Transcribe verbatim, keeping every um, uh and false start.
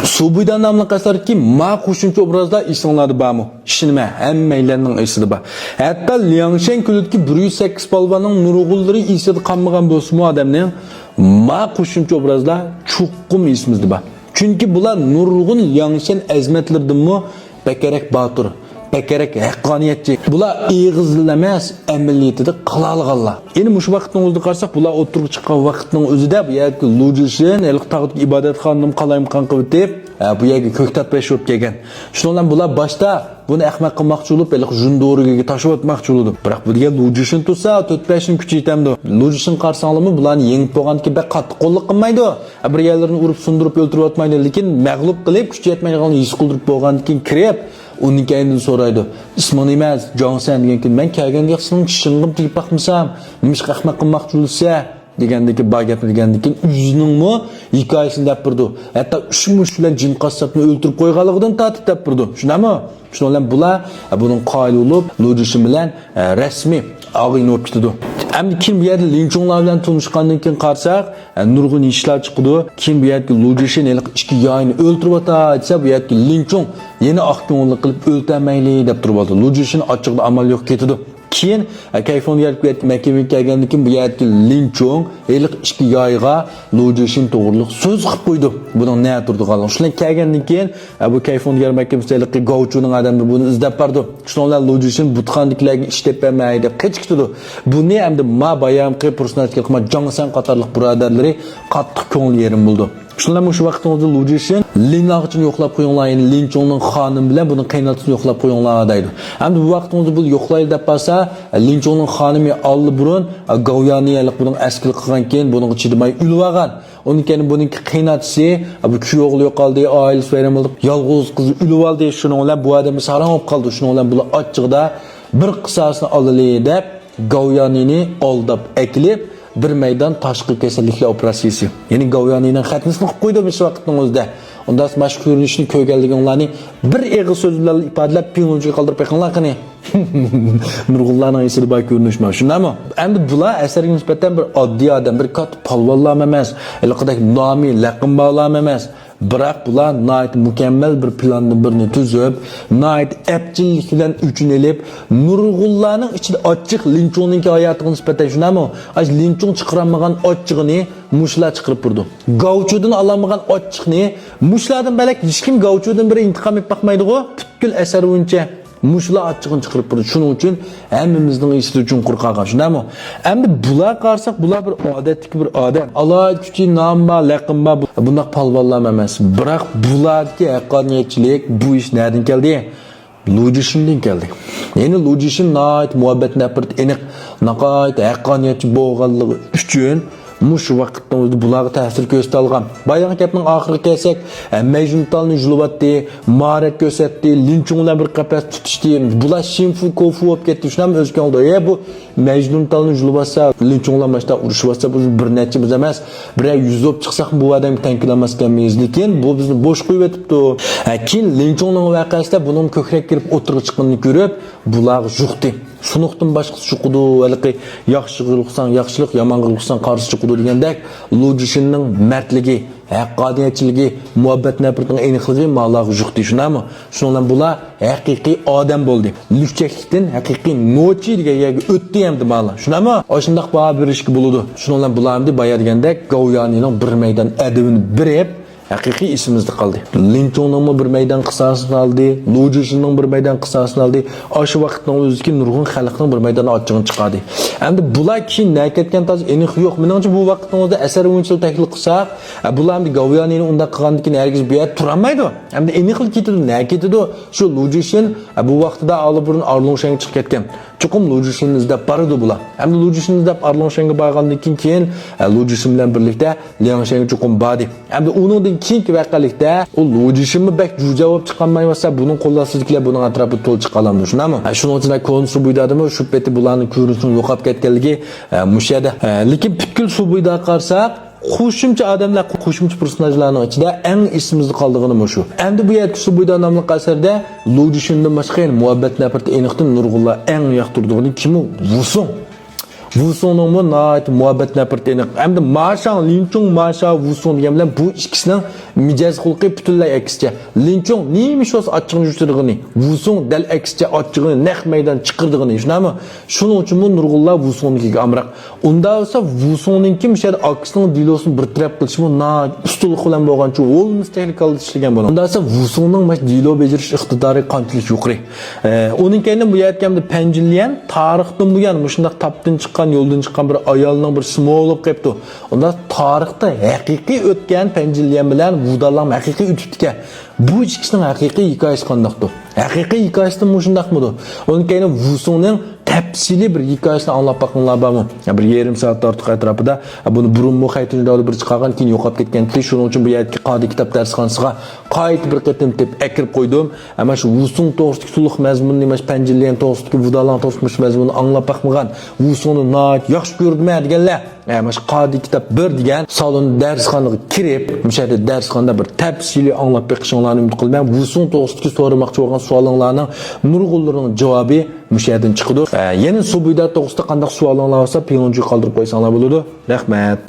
سۇبۇيدا ناملىق ئەسەردىكى ما قوشۇمچە ئوبرازلار ئېسىڭلاردا بارمۇ؟ ئىشىنىمەن، ھەممەيلەننىڭ ئېسىدە بار. ھەتتا لياڭشەن كۆلىدىكى بىر يۈز سەككىز پالۋاننىڭ نۇرغۇنلىرى ئېسىدە قالمىغان بولسىمۇ ئادەمنىڭ، ما قوشۇمچە ئوبرازلار چوقۇم ئېسىمىزدە بار. چۈنكى بۇلار نۇرغۇن لياڭشەن ئەزىمەتلىرىدىنمۇ بەكرەك باتۇر، بەكرەك ھەققانىيەتچى. بۇلار ئېغىزدىلا ئەمەس، ئەمەلىيىتىدە قىلالىغانلار. يەنە مۇشۇ ۋاقىتنىڭ ئۆزىدە قارىساق، بۇلار ئوتتۇرىغا چىققان ۋاقىتنىڭ ئۆزىدە بۇ يەردىكى لۇ جىشىن ھېلىقى تاغدىكى ئىبادەتخانىنى قالايمىقان قىلىۋېتىپ، ھە، بۇ يەرگە كۆكتات بېشى بولۇپ كەلگەن. شۇنىڭ بىلەن بۇلار باشتا بۇنى ئەخمەق قىلماقچى بولۇپ، ھېلىقى جۈندورىگە تاشلاۋاتماقچى بولىدۇ. بىراق بۇ دېگەن لۇ جىشىن تۇرسا، تۆت بەش كۈن كۈچىيتەمدۇ؟ لۇ جىشىن قارىساڭلارمۇ، بۇلارنى يېڭىپ بولغاندىن كېيىن بەك قاتتىق قوللۇق قىلمايدۇ. بىر يەرلىرىنى ئۇرۇپ سۇندۇرۇپ ئۆلتۈرۈۋاتمايدۇ، لېكىن مەغلۇپ قىلىپ، كۈچ يەتمەيدىغانلىقىنى ھېس قىلدۇرۇپ بولغاندىن كېيىن كىرىپ، ئۇنىڭ كەينىدىن سورايدۇ، ئىسمىڭ نېمە؟ جاڭسەن دېگەن كېيىن، مەن كەلگەندە سېنىڭ چىشىڭغىمۇ تېگىپ باقمىسام، نېمىشقا ئەخمەق قىلماقچى بولىسەن؟ دېگەندىن كېيىن، بار گەپنى دېگەندىن كېيىن، ئۆزىنىڭمۇ ھېكايىسىنى دەپ بېرىدۇ. ھەتتا ئۈچ مۇشت بىلەن جىن قاسساپنى ئۆلتۈرۈپ قويغانلىقىدىن تارتىپ دەپ بېرىدۇ. شۇنداقمۇ؟ شۇنىڭ بىلەن بۇلار، ئە، بۇنىڭ قايىل بولۇپ، لۇ جىشىن بىلەن، ئە، رەسمىي ئاغىنە بولۇپ كېتىدۇ. ئەمدى كېيىن بۇ يەردە لىنچۇڭلار بىلەن تونۇشقاندىن كېيىن قارىساق، ئە، نۇرغۇن ئىشلار چىقىدۇ. كېيىن بۇ يەردىكى لۇ جىشىن ھېلىقى ئىككى ياينى ئۆلتۈرۈۋاتا دېسە، بۇ يەردىكى لىنچۇڭ يەنە ئاق كۆڭۈللۈك قىلىپ ئۆلتۈرمەيلى دەپ تۇرۇۋالىدۇ. لۇ جىشىن ئاچچىقىدا ئامال يوق كېتىدۇ. كېيىن، ئە، كەيفۇڭ يەرگە مەھكىمىگە كەلگەندىن كېيىن بۇ يەردىكى لىنچۇڭ ھېلىقى ئىككى يايغا لۇ جىشىن توغرىلىق سۆز قىلىپ قويىدۇ. بۇنىڭ نە تۇرىدىغانلىقى. شۇلار كەلگەندىن كېيىن، ئە، بۇ كەيفۇڭ يەر مەھكىمىسى ھېلىقى گاۋچۇنىڭ ئادەملىرى بۇنى ئىزدەپ بارىدۇ. شۇنىڭ بىلەن لۇ جىشىن بۇتخانىدىكىلەرگە ئىش تېپىپ بەرمەي دەپ قېچىپ كېتىدۇ. بۇنى ئەمدى ما بايامقى پېرسوناژدىكى ما جاڭسەن قاتارلىق بۇرادەرلىرى قاتتىق كۆڭلى يېرىم بولىدۇ. شۇنىڭ بىلەن مۇشۇ ۋاقىتنىڭ ئۆزىدە لۇ جىشىن لىن ئاغىچىنى يوقلاپ قويۇڭلار، يەنى لىنچۇڭنىڭ خانىمى بىلەن بۇنىڭ قېيىنئاتىسىنى يوقلاپ قويۇڭلار دەيدۇ. ئەمدى بۇ ۋاقىتنىڭ ئۆزىدە بۇ يوقلايلى دەپ بارسا، لىنچۇڭنىڭ خانىمى ئاللىبۇرۇن گاۋيانى ھېلىقى بۇنىڭ ئەسكىلىك قىلغان كېيىن بۇنىڭغا چىدىماي ئۆلۈۋالغان. ئۇنىڭ كېيىن بۇنىڭكى قېيىنئاتىسى، بۇ كۈيئوغلى يوقالدى، ئائىلىسى ۋەيران بولدى، يالغۇز قىزى ئۆلۈۋالدى. شۇنىڭ بىلەن بۇ ئادەم ساراڭ بولۇپ قالدى. شۇنىڭ بىلەن بۇلار ئاچچىقىدا بىر قىساسنى ئالايلى دەپ، گاۋيانىنى ئالداپ ئەكېلىپ، بىر مەيدان تاشقى كېسەللىكلەر ئوپېراتسىيىسى. يەنى گاۋيانىنىڭ خەتنىسىنى قىلىپ قويدى مۇشۇ ۋاقىتنىڭ ئۆزىدە. ئۇنداق ماشۇ كۆرۈنۈشنى كۆرگەنلىكىڭلارنى بىر ئېغىز سۆز بىلەن ئىپادىلەپ، پىڭلۇنچىغا قالدۇرۇپ بېقىڭلار قېنى. نۇرغۇنلارنىڭ ئېسىدە بار كۆرۈنۈش مانا شۇنداقمۇ؟ ئەمدى بۇلار ئەسەرگە نىسبەتەن بىر ئاددىي ئادەم، بىر كاتتا پالۋانلارمۇ ئەمەس، ھېلىقىدەك نامى، لەقىمى بارلارمۇ ئەمەس. بىراق بۇلار ناھايىتى مۇكەممەل بىر پىلاندىن بىرنى تۈزۈپ، ناھايىتى ئەپچىللىك بىلەن ئۆچىنى ئېلىپ، نۇرغۇنلارنىڭ ئىچىدە ئاچچىق لىنچۇڭنىڭكى ھاياتىغا نىسبەتەن شۇنداقمۇ؟ ئاشۇ لىنچۇڭ چىقىرالمىغان ئاچچىقىنى مۇشۇلار چىقىرىپ بېرىدۇ. گاۋچۇدىن ئالالمىغان ئاچچىقنى مۇشۇلاردىن بەلەك ھېچكىم گاۋچۇدىن بىر ئىنتىقام ئېلىپ باقمايدىغۇ، پۈتكۈل ئەسەر بويىچە. مۇشۇلار ئاچچىقىنى چىقىرىپ بېرىدۇ. شۇنىڭ ئۈچۈن ھەممىمىزنىڭ ئېسىدە چوڭقۇر قالغان. شۇنداقمۇ؟ ئەمدى بۇلار قارىساق، بۇلار بىر ئادەتتىكى بىر ئادەم. ئالاھىدە كۈچى، نامى بار، لەقىمى بار، بۇ-، بۇنداق پالۋانلارمۇ ئەمەس. بىراق بۇلاردىكى ھەققانىيەتچىلىك، بۇ ئىش نەدىن كەلدى؟ لۇ جىشىندىن كەلدى. يەنى لۇ جىشىن ناھايىتى مۇھەببەت نەپرىتى ئېنىق، ناھايىتى ھەققانىيەتچى بولغانلىقى ئۈچۈن، مۇشۇ ۋاقىتنىڭ ئۆزىدە بۇلارغا تەسىر كۆرسىتەلىغان. بايىنقى گەپنىڭ ئاخىرىغا كەلسەك، ئە، مەجنۇنتالنى يۇلۇۋەتتى، ماھارەت كۆرسەتتى، لىنچۇڭ بىلەن بىر قەپەس تۇتۇشتى. بۇلار شىنفۇ كوفۇ بولۇپ كەتتى. شۇنداقمۇ ئۆز كۆڭلىدە، ئە، بۇ مەجنۇنتالنى يۇلۇۋاتسا، لىنچۇڭ بىلەن ماشتا ئۇرۇشۇۋاتسا، بىز بىر نەچچە بىز ئەمەس، بىرەر يۈز بولۇپ چىقساقمۇ بۇ ئادەمگە تەڭ كېلەلمەسكەنمىز. لېكىن بۇ بىزنى بوش قويۇۋېتىپتۇ. ھە، كېيىن لىنچۇڭنىڭ ۋەقەسىدە بۇنىڭ كۆكرەك كىرىپ ئوتتۇرىغا چىققىنىنى كۆرۈپ، بۇلارغا يۇقتى. شۇنىڭدىن باشقىسى يۇقىدۇ، ھېلىقى ياخشىغا يولۇقساڭ ياخشىلىق، يامانغا يولۇقساڭ قارىسى چىقىدۇ دېگەندەك، لۇ جىشىننىڭ مەردلىكى، ھەققانىيەتچىلىكى، مۇھەببەت نەپرىتىنىڭ ئېنىقلىقى مالارغا يۇقتى، شۇنداقمۇ؟ شۇنىڭ بىلەن بۇلار ھەقىقىي ئادەم بولدى. لۈكچەكلىكتىن ھەقىقىي نوچى دېگەن يەرگە ئۆتتى ئەمدى مالار. شۇنداقمۇ؟ ئاشۇنداق باھا بېرىشكە بولىدۇ. شۇنىڭ بىلەن بۇلار ئەمدى بايا دېگەندەك گاۋيانىنىڭ بىر مەيدان ئەدىۋىنى بېرىپ، ھەقىقىي ئېسىمىزدە قالدى. لىنچۇڭنىڭمۇ بىر مەيدان قىساسىنى ئالدى، لۇ جىشىننىڭ بىر مەيدان قىساسىنى ئالدى. ئاشۇ ۋاقىتنىڭ ئۆزىدىكى نۇرغۇن خەلقنىڭ بىر مەيدان ئاچچىقىنى چىقاردى. ئەمدى بۇلار كېيىن نەگە كەتكەن تازا ئېنىق يوق. مېنىڭچە بۇ ۋاقىتنىڭ ئۆزىدە ئەسەر بويىچە تەھلىل قىلساق، ئە، بۇلار ئەمدى گاۋيانىنى ئۇنداق قىلغاندىن كېيىن ھەرگىز بۇ يەردە تۇرالمايدۇ. ئەمدى ئېنىقلا كېتىدۇ. نەگە كېتىدۇ؟ شۇ لۇ جىشىن، ئە، بۇ ۋاقتىدا ئاللىبۇرۇن ئارلۇڭشەنگە چىقىپ كەتكەن. چوقۇم لۇ جىشىننى ئىزدەپ بارىدۇ بۇلار. ئەمدى لۇ جىشىننى ئىزدەپ ئارلۇڭشەنگە بارغاندىن كېيىن، كېيىن، ئە، لۇ جىشىن بىلەن بىرلىكتە لياڭشەنگە چوقۇم باردى. ئەمدى ئۇنىڭدىن كېيىنكى ۋەقەلىكتە ئۇ لۇ جىشىنمۇ بەك جۇجا بولۇپ چىقالمايۋاتسا، بۇنىڭ قول ئاستىدىكىلەر بۇنىڭ ئەتراپىدا تولا چىقالامدۇ، شۇنداقمۇ؟ ئە، شۇنىڭ ئۈچۈن كونا سۇبۇيدادىمۇ شۇ پېتى بۇلارنىڭ كۆرۈنۈشىنىڭ يوقاپ كەتكەنلىكى، ئە، مۇشۇ يەردە. ئە، لېكىن پۈتكۈل سۇبۇيداغا قارىساق، قوشۇمچە ئادەملەر، قوشۇمچە پېرسوناژلارنىڭ ئىچىدە ئەڭ ئېسىمىزدە قالىدىغىنى مۇشۇ. ئەمدى بۇ يەردىكى سۇبۇيدا ناملىق ئەسەردە لۇ جىشىندىن باشقا يەنە مۇھەببەت نەپرىتى ئېنىقتىن نۇرغۇنلار ئەڭ ياقتۇرىدىغىنى كىم ئۇ؟ ۋۇسۇڭ. ۋۇسۇڭنىڭمۇ ناھايىتى مۇھەببەت نەپرىتى ئېنىق. ئەمدى ماشاڭ، لىنچۇڭ ماشا، ۋۇسۇڭ دېگەن بىلەن بۇ ئىككىسىنىڭ مىجەز خۇلقى پۈتۈنلەي ئەكسىچە. لىنچۇڭ نېمە ئىش بولسا ئاچچىقىنى جۇشتۇرىدىغىنى، ۋۇسۇڭ دەل ئەكسىچە ئاچچىقىنى نەق مەيدان چىقىرىدىغىنى، شۇنداقمۇ؟ شۇنىڭ ئۈچۈنمۇ نۇرغۇنلار ۋۇسۇڭنىڭكىگە ئامراق. ئۇنداق بولسا ۋۇسۇڭنىڭكى مۇشۇ يەردە ئاكىسىنىڭ دېلوسىنى بىر تەرەپ قىلىشىمۇ ناھايىتى ئۇستىلىق بىلەن بولغانچۇ، ھولمىس تېخنىكالدا ئىشلىگەن بۇنى. ئۇنداق بولسا ۋۇسۇڭنىڭ مۇشۇ دېلو بېجىرىش ئىقتىدارى قانچىلىك يۇقىرى؟ ئە، ئۇنىڭ كەينىدىن بۇ يەردىكى پەنجىليەن تارىختىن بۇيان مۇشۇنداق تاپتىن چىققان، يولدىن چىققان بىر ئايالنىڭ بىر سىمۋولى بولۇپ قېپتۇ. ئۇنداق تارىختا ھەقىقىي ئۆتكەن پەنجىليەن بىلەن ۋۇدالام ھەقىقىي ئۆتۈپتىكەن. بۇ ئىككىسىنىڭ ھەقىقىي ھېكايىسى قانداقتۇ؟ ھەقىقىي ھېكايىسىدىن مۇشۇنداقمىدۇ؟ ئۇنىڭ كەينى ۋۇسۇڭنىڭ تەپسىلىي بىر ھېكايىسىنى ئاڭلاپ باققىنىڭلار بارمۇ؟ يا بىر يېرىم سائەت ئارتۇق ئەتراپىدا. بۇنى بۇرۇنمۇ خەيتىنجاۋدا بىر چىقارغان، كېيىن يوقاپ كەتكەنتى. شۇنىڭ ئۈچۈن بۇ يەردىكى قادىر كىتاب دەرسخانىسىغا قايتا بىر قېتىم تېپىپ ئەكىرىپ قويدۇم. ئەمما شۇ ۋۇسۇڭ توغرىسىدىكى تولۇق مەزمۇننى، مانا شۇ پەنجىليەن توغرىسىدىكى، ۋۇدالام توغرىسىدىكى مۇشۇ مەزمۇننى ئاڭلاپ باقمىغان، ۋۇسۇڭنى ناھايىتى ياخشى كۆرىدىمەن دېگەنلەر، ئە، مانا شۇ قادىر كىتاب بىر دېگەن سالون دەرسخانىغا كىرىپ، مۇشۇ يەردە دەرسخانىدا بىر تەپسىلىي ئاڭلاپ بېقىشىڭلارنى ئۈمىد قىلىمەن. ۋۇسۇڭ توغرىسىدىكى سورىماقچى بولغان سوئالىڭلارنىڭ نۇرغۇنلىرىنىڭ جاۋابى مۇشۇ يەردىن چىقىدۇ. ئە، يەنە سۇبۇيدا توغرىسىدا قانداق سوئالىڭلار بولسا، پىڭلۇنجۈگە قالدۇرۇپ قويساڭلار بولىدۇ. رەھمەت.